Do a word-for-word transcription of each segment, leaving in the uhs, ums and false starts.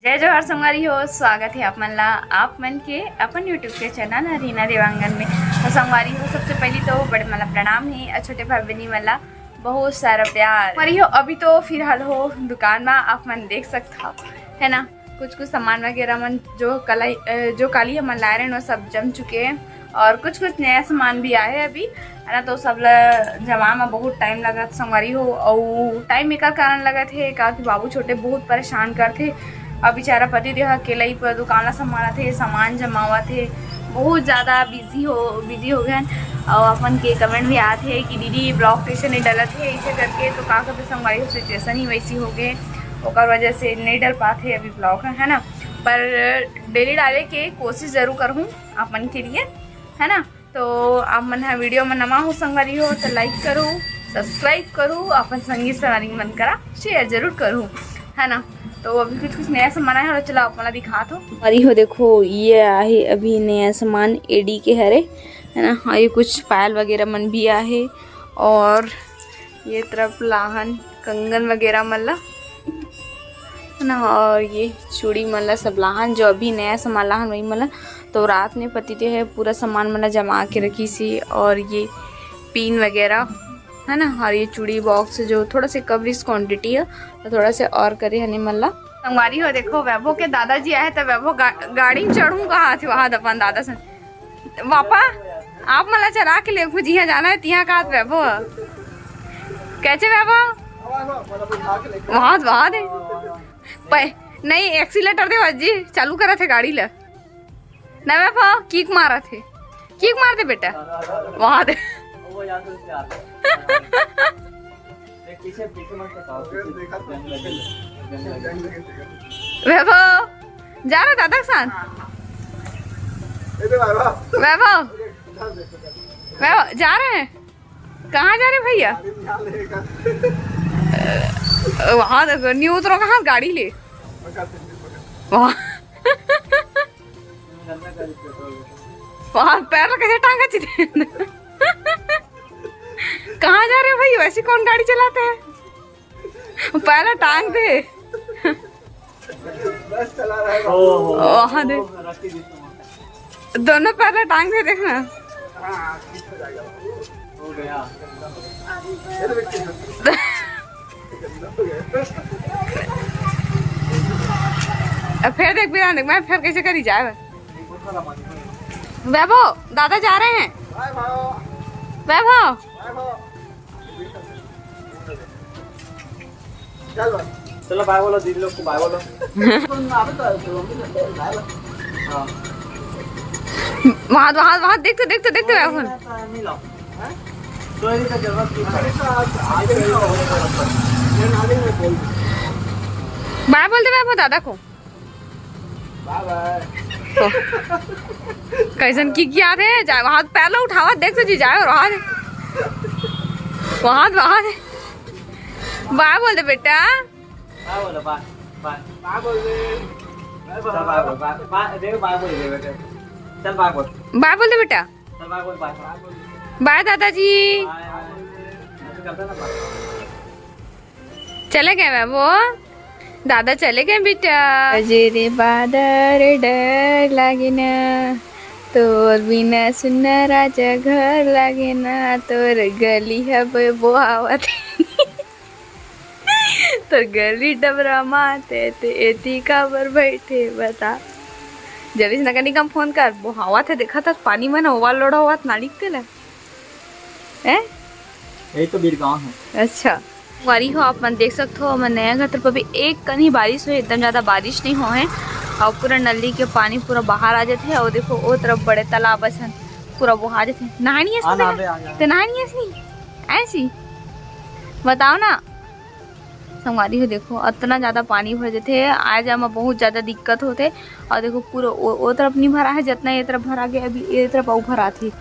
जय जोहार संगवारी हो, स्वागत हे आप मन ला, आप मन के अपन YouTube के चैनल रीना देवांगन में। तो संगवारी हो, सबसे पहली तो बड़े मन ला प्रणाम हे और छोटे भाई बहनी मन ला बहुत सारा प्यार। संगवारी हो, अभी तो फिलहाल हो दुकान में आप मन देख सकत हो, है ना, कुछ कुछ सामान वगैरह मन जो कलाई अ, जो काली हमन लाए रहे वो सब जम चुके हैं और कुछ कुछ नया सामान भी आए है अभी, है ना। तो सब ला जमा में बहुत टाइम लगत संगवारी हो, और टाइम एकर कारण लगत है का कि बाबू छोटे बहुत परेशान करथे। अब बेचारा पति देव अकेला ही पूरा दुकान ला संभालत हे, सामान जमावत हे, बहुत ज़्यादा बिजी हो बिजी हो गए हैं। और अपन के कमेंट भी आते हैं कि दीदी ब्लॉग कैसे नहीं डलत है इसे करके, तो का करते संगवारी हो, सिचुएशन ही वैसी हो गए, ओकर वजह से नहीं डल पाते अभी ब्लॉग, है ना। पर डेली डाले के कोशिश जरूर करहूँ आप मन के लिए, है ना। तो आप मन ह वीडियो में नवा हो संगवारी हो तो लाइक करो, सब्सक्राइब करो, अपन संगी संगवारी मन करा शेयर जरूर करो, है ना। तो अभी कुछ कुछ नया सामान आया है, चलो आप मन ला दिखात हो। संगवारी हो देखो, ये आहे अभी नया सामान एडी के हरे, है ना। और ये कुछ पायल वगैरह मन भी आहे और ये तरफ लाहन कंगन वगैरह मन ला, है ना। और ये चूड़ी मन ला सब लाहन, जो अभी नया सामान लाहन वही मन ला। तो रात में पति देव हे पूरा सामान मन ला जमा के रखिस हे, और ये पिन वगैरह, है ना, और ये चूड़ी बॉक्स जो थोड़ा से कवरिस क्वांटिटी है, तो थोड़ा से और करे हने मन ला। संगवारी हो देखो, वैभव के दादाजी आए तो वैभव गा, गाड़ी में चढ़ू कहा थे वहां अपन दादा से, पापा आप मन ला चरा के लेगहू, जिहां जाना है तिहां कहा थे वैभव। कैसे वैभव? वहां वहां दे। पै- नहीं, एक्सीलेटर दे जी, चालू करा थे गाड़ी ला। ना वैभव, किक मारा थे, किक मार दे बेटा। वहां दे। वैभव जा रहे दादा के साथ। वैभव, वैभव जा रहे हैं। कहाँ जा रहे भैया? वहां देखो, नहीं उतरो कहाँ गाड़ी ले। वहां वहां पैर कैसे टांगा चिते। कहाँ जा रहे हो भाई? वैसे कौन गाड़ी चलाते हैं? पहला टांग दे। वहां दे, दोनों पहला टांग दे, देखना। अब फिर देख, बिना देख, मैं फिर कैसे करी जाए। वैभव, दादा जा रहे हैं। वैभव। चलो बाय बोलो दीदी लोग को, बाय बोलो। हाँ। वहाँ, वहाँ, वहाँ, देखते, देखते, देखते, वहाँ। बाय बोल दे, बाय बोल दादा को। तो कैसन की किया रे, जा वहाँ पैर ला उठावा, देख तो जी जाए और वहाँ, वहाँ, वहाँ। बाय बोल दे बेटा। बाय बोलो, बाय, बाय। बाय बोल दे। चल, बाय बोल, बाय, बाय, देख, बाय बोल दे बेटा। चल, बाय बोल। बाय बोल दे बेटा। चल, बाय बोल, बाय, बाय बोल। बाय दादाजी। बाय, बाय। ऐसे करते ना, बाय। चले गए वैभव? दादा चले गए बेटा। अजय रे बादर डर लागे ना, तोर बिना सुन्ना राजा घर लागे ना, तोर गली हवे बोहावत। तोर गली डबरा माते ते एती काबर बैठे बता। जल्दी से नगर निगम फोन कर, बोहावत हे, देखा था पानी मन overload होवत नाली के तेला। हैं? यही तो बीरगांव है। अच्छा। संगवारी हो, आप मन देख सकत हो, हमर नया घर तरफ अभी एक कनी बारिश होय, एकदम ज्यादा बारिश नहीं होय है, और पूरा नली के पानी पूरा बाहर आ जाथे। और देखो, वो तरफ बड़े तालाब असन पूरा बोहा जाथे। नहानी अस हाँ, नहीं? नहाबे आ जा। ते नहानी अस नहीं? ऐसी बताओ ना। संगवारी हो, देखो, अतना ज्यादा पानी भर जाथे, आए जाए में बहुत ज्यादा दिक्कत होथे। और देखो, पूरा ओ, ओ तरफ नहीं भरा है, जितना ये तरफ भरा गया, अभी ये तरफ अउ भराथे।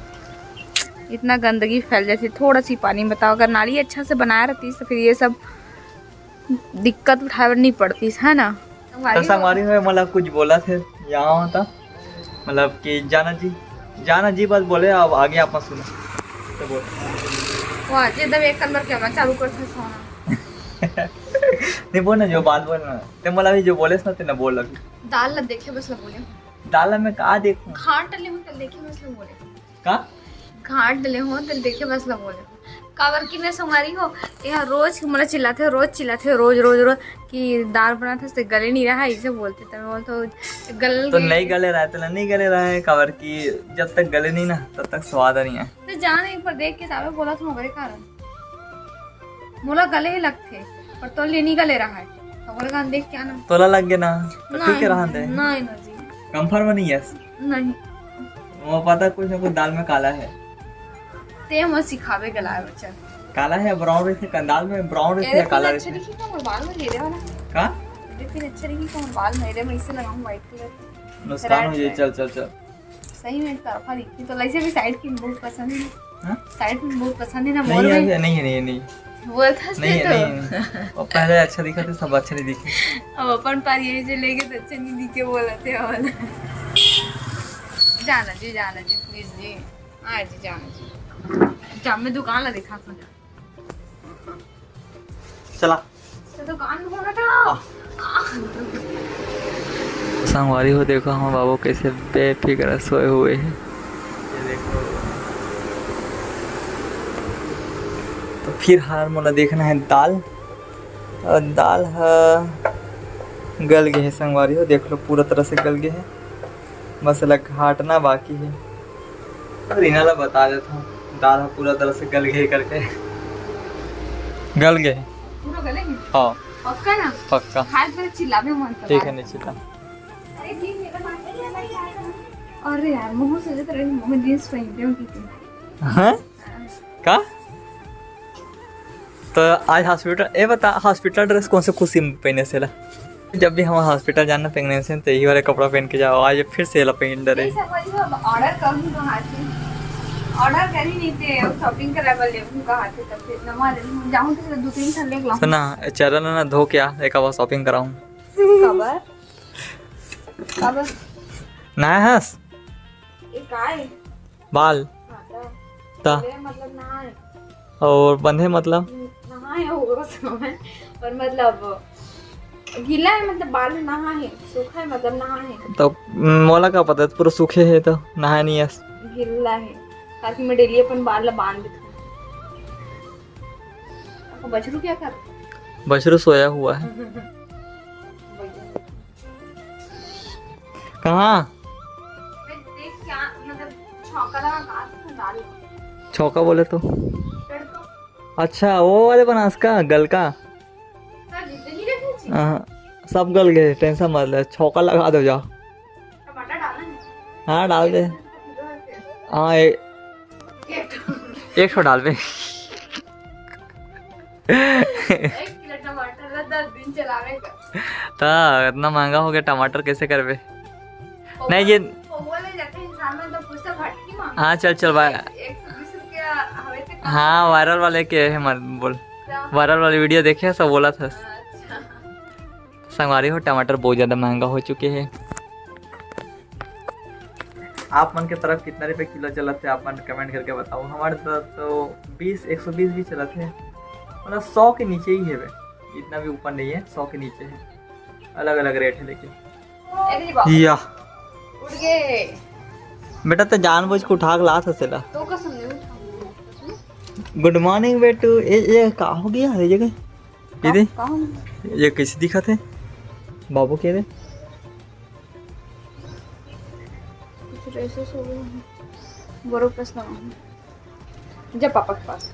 इतना गंदगी फैल जाथे थोड़ा सी पानी में। बताओ, अगर नाली अच्छा से बनाए रहतीस तो फिर ये सब दिक्कत उठाए बर नहीं पड़तीस, है ना? तो संगवारी हो, मतलब कुछ बोला थे यहाँ होता, मतलब कि जाना जी, जाना जी बस बोले, अब आगे आप सुनो। तो बोल। वाह, जे दबे एक नंबर के मैं चालू कर थे सोना। नहीं, बोल ना, जो बात बोल ना। ते मोला अभी जो बोलेस ना, ते ना बोल अभी। दाल ला देखे बस ला बोले हूँ। दाल ला मैं का देखूं? घाट डले हूँ, तल देखे बस ला बोले हूँ। का? घाट डले हूँ, तल देखे बस ला बोले हूँ। काबर कि मैं संगवारी हो, यहाँ रोज मोला चिल्लाथे, रोज चिल्लाथे, रोज, रोज, रोज कि दाल बनाथे, से गले नहीं रहा, इसे बोलथे। तब मैं बोलथे, "गल तो गए।" नहीं गले रहा है, तो नहीं गले रहा है, काबर कि जब तक गले नहीं ना, तब तक स्वाद नहीं है। तो जान एक बार देख के साबे बोला था, मगरे कारण मोला गले ही लगथे, पर तोर ले नहीं गले रहा है। तो बोले, "गान देख क्या ना?" तोला लग गया ना, तो ठीक है, नहीं, रहन दे। नहीं ना जी। कंफर्म नहीं है। नहीं। वो पता कुछ ना कुछ दाल में काला है। ते मोर सिखावे गला है बच्चा। काला है, ब्राउन रहिथे, का-, दाल में ब्राउन रहिथे, एरे काला फिर अच्छा रहिथे। दिखी तो मोर बाल में ले दे वाला। का? एरे फिर अच्छा दिखी तो मोर बाल में, एरे में इसे लगाऊं व्हाइट कलर। नुकसान हो जाए, रेड चल, चल, चल। सही में तरफा दिखती तो लैसे भी साइड की बहुत पसंद है। हाँ? साइड में बहुत पसंद है ना, नहीं मोर है, में। नहीं है, नहीं है, नहीं। बोलता नहीं है, तो। नहीं है। वो पहले अच्छा दिखा था, सब अच्छा नहीं दिखे। अब अपन पार यही से लेके तो अच्छा नहीं दिखे बोलते हैं वाला। जाना जी, जाना जी, प्लीज जी। हाँ जी, जाना जी। जा, मैं दुकान ला दिखा था। चला। तो दुकान में होना था। संगवारी हो, देखो हमर बाबू कैसे बेफिक्र सोए हुए हैं। ये देखो। तो फिर हार मोला देखना है दाल, और दाल ह गल गए है संगवारी हो, देख लो पूरा तरह से गल गए है। बस एला घाटना बाकी हे। रीना ला बता देत हूँ, दाल ह पूरा तरह से गल गे करके। गल गे हे? पूरा गले हे? हाँ। पक्का ना? पक्का। खाए पर चिल्लाबे मन कर। ठीक है, नहीं चिल्ला। अरे ठीक है, तो बात कर। अरे यार, मुँह से जत रही, मैं जींस पहनते हूँ, ठीक है। हाँ? का? तो आज हॉस्पिटल, ए बता, हॉस्पिटल ड्रेस कौन से खुशी में पहने से ला? जब भी हम हॉस्पिटल जाना पहनने से तो यही वाला कपड़ा पहन के जाओ। आज फिर से ला पहन डरे। ये सब वही हम ऑर्डर करूँ कहाँ से? ऑर्डर कर ही नहीं थे, हम शॉपिंग कराए वाले हूँ कहाँ से? तब फिर नवा ले लूँ, जाऊँ तो दो तीन ठन ले लाऊँ। सुना, चरण ना धो के आ, एक बार शॉपिंग कराऊँ। कबर? कबर? ना हंस? ये का है? बाल। हाँ, तो ता। ले मतलब नहाए। और बंधे मतलब? नहाए हो समय, पर मतलब गीला है, मतलब बाल नहा है, सूखा है, मतलब नहा है। तो मोला का पता, पूरा सूखे है तो नहाए नहीं है। गीला है, ताकि मैं डेली अपन बाल ला बांध देता हूँ। आपको बछरू क्या कर? बछरू सोया हुआ है। कहाँ? मैं देख क्या, मतलब, छौंका लगा, कहाँ से डाल? छौंका बोले तो? पेड़ तो। अच्छा, वो वाले बनास का, गल का? हाँ, जीते नहीं रखे जी। हाँ, सब गल गए, टेंशन मत ले, छौंका लगा दो, जाओ। टमाटर डालना है? हाँ, डाल दे। किलो है फिर। हाँ, ए-, एक ठो। एक ठो डाल बे। एक किलो टमाटर ला दस दिन चलावे का। ता इतना महंगा हो गया, टमाटर कैसे करबे? पौवा नहीं, ये पौवा ले जाते इंसान में तो पूछता भटकी मांग। हाँ, चल, चल, bye। एक सौ बीस रुपया हवे ते कम। हाँ, वायरल वाले के है, मत बोल। क्या? वायरल वाली वीडियो देखे, सब बोला था। अच्छा। संगवारी हो, टमाटर बहुत ज्यादा महंगा हो चुके हैं। आप मन के तरफ कितना रुपए किलो चलत हे, आप मन कमेंट करके बताओ। हमारे तरफ तो बीस, एक सौ बीस भी चलत हे, मतलब सौ के नीचे ही है बे, इतना भी ऊपर नहीं है, सौ के नीचे है। अलग अलग रेट है लेकिन। अरे बाप रे। या। उड़ गए। बेटा, तो जानबूझ के उठा के लात हस एला। तो कसम नहीं उठा। गुड मॉर्निंग बेटू। ए, ए, का हो गया ये जगह? का, ये दे। का हो गया? ये कैसे दिखत हे? बाबू के दे। कुछ रेसेस हो गए हैं। बड़ो प्रश्न है। जब पापा के पास।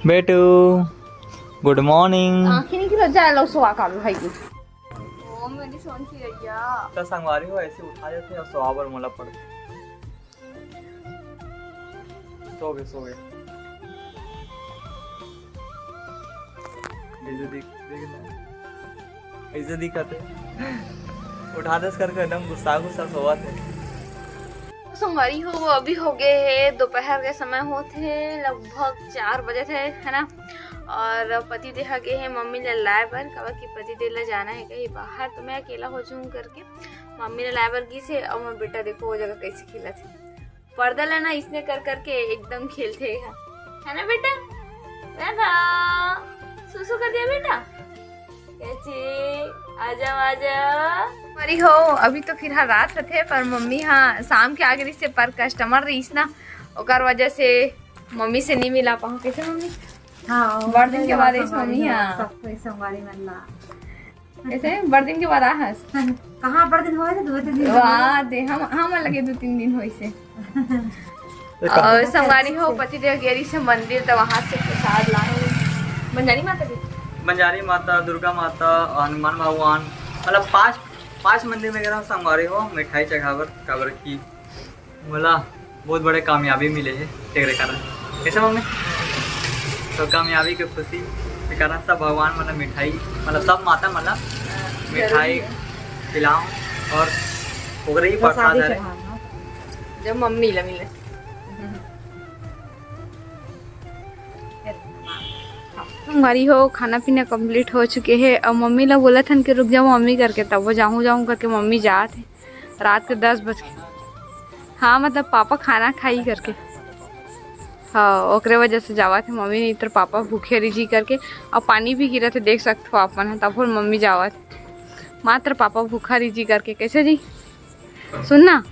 बेटू, गुड मॉर्निंग। आंखें नहीं गिरा, जा लो, सो आ कालू भाई की। ओ, मेरी सोन की रैया। तो संगवारी हो, ऐसे उठा देते हैं और सोआबर मोला पड़। सो गए, सो गए। ये जो देख, देख ना। ऐसे दिखत हे। उठा देस करके एकदम गुस्सा, गुस्सा सोवत हे। संगवारी हो, वो अभी हो गए हे, दोपहर के समय होत हे, लगभग चार बजे थे, है ना? और पति देहा गए हे मम्मी ला लाए बर, काबर कि पति देव ला जाना हे कहीं बाहर, तो मैं अकेला हो जाऊँ करके मम्मी ला लाए बर गिस हे। और मैं बेटा देखो वो जगह कैसे खेलत हे, पर्दा ला ना इसने कर करके एकदम खेलथे एहा, है ना बेटा? राधा, सुसु कर दिया बेटा? कैची, आजा, आजा। अरे हो, अभी तो फिलहाल रात होथे, पर मम्मी हा शाम के आ गे रहिस हे, पर customer रहिस ना, ओकर वजह से मम्मी से नहीं मिला पाऊँ। कैसे मम्मी? हाँ, बड़ दिन के बाद आइस मम्मी, हाँ। सब कोई संगवारी मन ला। ऐसे बड़ दिन के बाद आ हस। कहाँ बड़ दिन होए थे, दो तीन दिन। वाह, दे हम, हम लगे दो तीन दिन होइस हे। और संगवारी हो, पतिदेव गे रहिस हे मंदिर, तो वहाँ से प्रसाद लाए। बंजारी माता जी। बंजारी माता, दुर्गा माता, हनुमान भगवान, मतलब पाँच, पाँच मंदिर में गे रहेंव संगवारी हो, मिठाई चघाबर, काबर कि मोला बहुत बड़े कामयाबी मिले हे, तेकरे कारण। कैसे मम्मी? तो कामयाबी के खुशी के कारण सब भगवान मन ला मिठाई, मतलब सब माता मन ला मिठाई खिलाओ और ओकरे ही प्रसाद हरे। जब मम्मी ला मिले। संगवारी हो, खाना पीना complete हो चुके हे। अब मम्मी ला बोलत हन कि रुक जाओ मम्मी करके, तब वो जाऊँ जाऊँ करके मम्मी जात हे। रात के दस बज के, हाँ, मतलब पापा खाना खाई करके, हाँ, ओकरे वजह से जावत हे मम्मी, नहीं तो पापा भूखे रही जी करके। और पानी भी गिरत हे, देख सकत हो आप मन ह, तब मम्मी जावत हे, मात्र पापा भूखा रही जी करके। कैसे जी? सुन ना,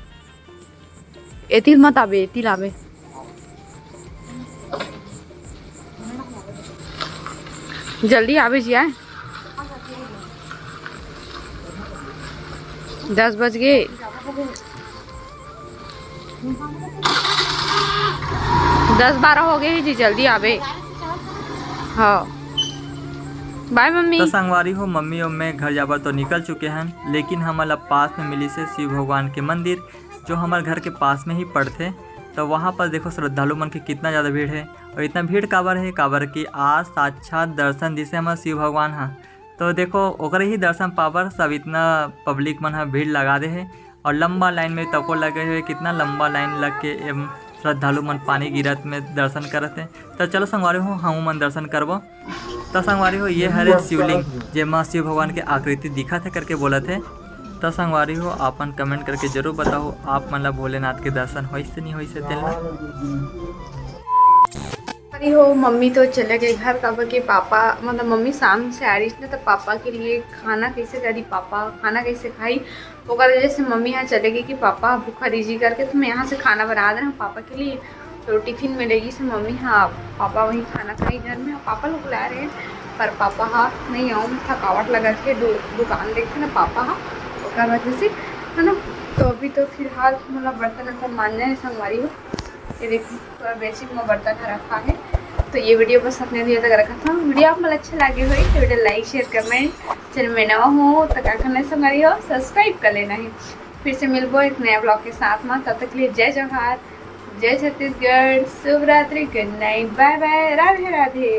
एती मत आबे, एती लाबे। जल्दी आबे जी, आए। दस बज गे। दस बारह हो गे हे जी, जल्दी आबे। हाँ, bye मम्मी। तो संगवारी हो, मम्मी और मैं घर जाबर तो निकल चुके हन, लेकिन हमन ला पास में मिलिस हे शिव भगवान के मंदिर, जो हमर घर के पास में ही पड़थे। तो वहाँ पर देखो, श्रद्धालु मन के कितना ज़्यादा भीड़ हे, और इतना भीड़ काबर हे, काबर कि आज साक्षात दर्शन दिस हे हमर शिव भगवान ह। तो देखो, ओकरे ही दर्शन पाबर सब इतना public मन ह भीड़ लगा दे हे, और लंबा line में तको लगे हुए, कितना लंबा line लग के एम श्रद्धालु मन पानी गिरत में दर्शन करत हे। तो चलो संगवारी हो, हमू मन दर्शन करबो। तो संगवारी हो, ये हरे शिवलिंग, जेमा शिव भगवान के आकृति दिखत हे करके बोलत हे। तो संगवारी हो, आपन comment करके जरूर बताओ, आप मन ला भोलेनाथ के दर्शन होइस से नहीं होइस हे तेन ला। अरे हो, मम्मी तो चले गए घर, काबर के पापा, मतलब मम्मी शाम से आ रही थी ना, तो पापा के लिए खाना कैसे करी, पापा खाना कैसे खाई, ओकर वजह से मम्मी यहाँ चले गई कि पापा भूखा रही जी करके। तो मैं यहाँ से खाना बना दे रहा हूँ पापा के लिए। तो टिफिन में लेगी से मम्मी, हाँ, पापा वही खाना खाई घर में, पापा लोग ला रहे हैं, पर पापा हा नहीं आऊँ, थकावट लगा के दु-, दुकान देखे ना पापा हा, ओकर वजह से, है ना। तो अभी तो फिलहाल मतलब बर्तन वर्तन मांजना है संगवारी हो। ये देखो, पूरा बेसिन में बर्तन ह रखा है। तो ये video बस अपने लिए तक रखा था। Video आप मन अच्छा लगे हो तो video like share करना है। Channel में नवा हो तो का करना है संगवारी हो, subscribe कर लेना है। फिर से मिलबो एक नया vlog के साथ में, तब तक के लिए जय जोहार, जय छत्तीसगढ़, शुभ रात्रि, good night, bye bye, Radhe Radhe.